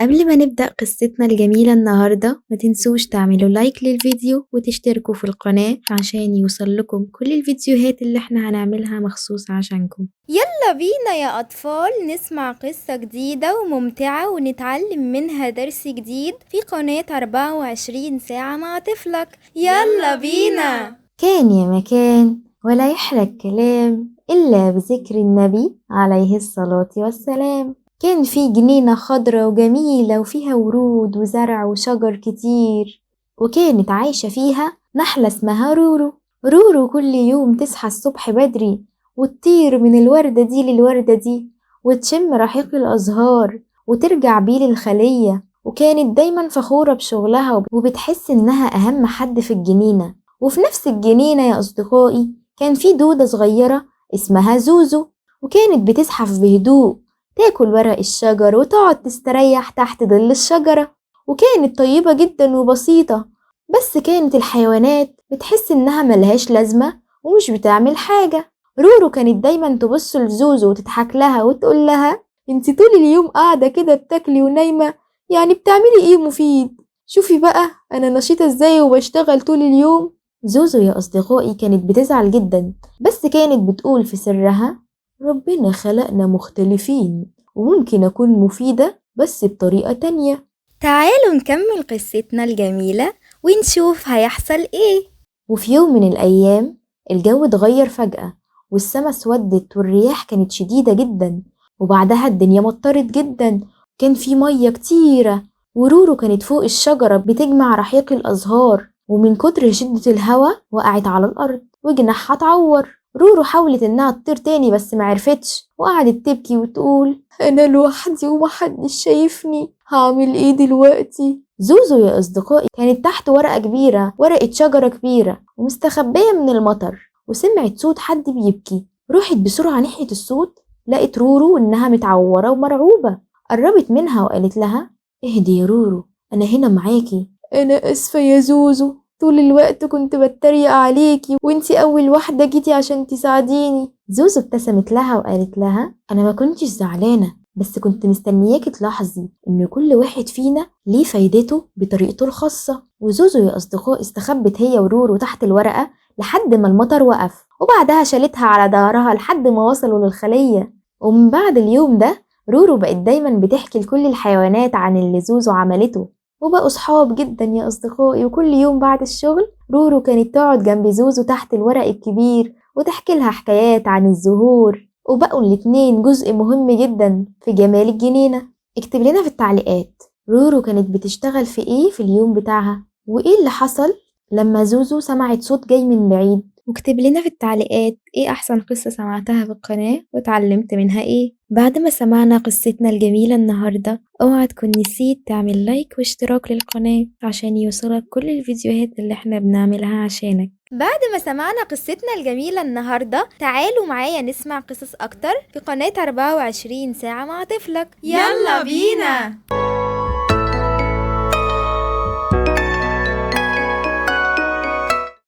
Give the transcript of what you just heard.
قبل ما نبدأ قصتنا الجميلة النهاردة، ما تنسوش تعملوا لايك للفيديو وتشتركوا في القناة عشان يوصل لكم كل الفيديوهات اللي احنا هنعملها مخصوص عشانكم. يلا بينا يا أطفال نسمع قصة جديدة وممتعة ونتعلم منها درس جديد في قناة 24 ساعة مع طفلك. يلا بينا. كان يا مكان ولا يحلى الكلام إلا بذكر النبي عليه الصلاة والسلام. كان في جنينة خضرة وجميلة وفيها ورود وزرع وشجر كتير، وكانت عايشة فيها نحلة اسمها رورو. رورو كل يوم تصحى الصبح بدري وتطير من الوردة دي للوردة دي وتشم رحيق الأزهار وترجع بيه للخلية، وكانت دايما فخورة بشغلها وبتحس إنها أهم حد في الجنينة. وفي نفس الجنينة يا أصدقائي كان في دودة صغيرة اسمها زوزو، وكانت بتزحف بهدوء تاكل ورق الشجر وتقعد تستريح تحت ظل الشجرة، وكانت طيبة جدا وبسيطة، بس كانت الحيوانات بتحس إنها ملهاش لازمة ومش بتعمل حاجة. رورو كانت دايما تبص لزوزو وتضحك لها وتقول لها انتي طول اليوم قاعدة كده بتاكلي ونايمة، يعني بتعملي ايه مفيد؟ شوفي بقى انا نشيطة ازاي وبشتغل طول اليوم. زوزو يا أصدقائي كانت بتزعل جدا، بس كانت بتقول في سرها ربنا خلقنا مختلفين وممكن أكون مفيدة بس بطريقة تانية. تعالوا نكمل قصتنا الجميلة ونشوف هيحصل ايه. وفي يوم من الأيام الجو اتغير فجأة والسما اسودت والرياح كانت شديدة جدا، وبعدها الدنيا مطرت جدا، كان في مية كتيرة، ورورو كانت فوق الشجرة بتجمع رحيق الأزهار، ومن كتر شدة الهوا وقعت على الأرض وجناحها اتعور. رورو حاولت إنها تطير تاني بس معرفتش، وقعدت تبكي وتقول أنا لوحدي ومحدش شايفني، هعمل إيه دلوقتي؟ زوزو يا أصدقائي كانت تحت ورقة كبيرة، ورقة شجرة كبيرة، ومستخبية من المطر، وسمعت صوت حد بيبكي. راحت بسرعة ناحية الصوت، لقت رورو إنها متعورة ومرعوبة. قربت منها وقالت لها اهدي يا رورو، أنا هنا معاكي. أنا آسفة يا زوزو، طول الوقت كنت بتريق عليكي وانتي أول واحدة جيتي عشان تساعديني. زوزو ابتسمت لها وقالت لها أنا ما كنتش زعلانة، بس كنت مستنياكي تلاحظي إن كل واحد فينا ليه فايدته بطريقته الخاصة. وزوزو يا أصدقائي استخبت هي ورورو تحت الورقة لحد ما المطر وقف، وبعدها شالتها على ظهرها لحد ما وصلوا للخلية. ومن بعد اليوم ده رورو بقت دايما بتحكي لكل الحيوانات عن اللي زوزو عملته، وبقوا صحاب جدا يا أصدقائي. وكل يوم بعد الشغل رورو كانت تقعد جنب زوزو تحت الورق الكبير وتحكي لها حكايات عن الزهور، وبقوا الاتنين جزء مهم جدا في جمال الجنينة. اكتب لنا في التعليقات رورو كانت بتشتغل في ايه في اليوم بتاعها، وايه اللي حصل لما زوزو سمعت صوت جاي من بعيد، واكتب لنا في التعليقات ايه احسن قصة سمعتها في القناة واتعلمت منها ايه. بعد ما سمعنا قصتنا الجميلة النهاردة، اوعى تكون نسيت تعمل لايك واشتراك للقناة عشان يوصلك كل الفيديوهات اللي احنا بنعملها عشانك. بعد ما سمعنا قصتنا الجميلة النهاردة، تعالوا معايا نسمع قصص أكتر في قناة 24 ساعة مع طفلك. يلا بينا.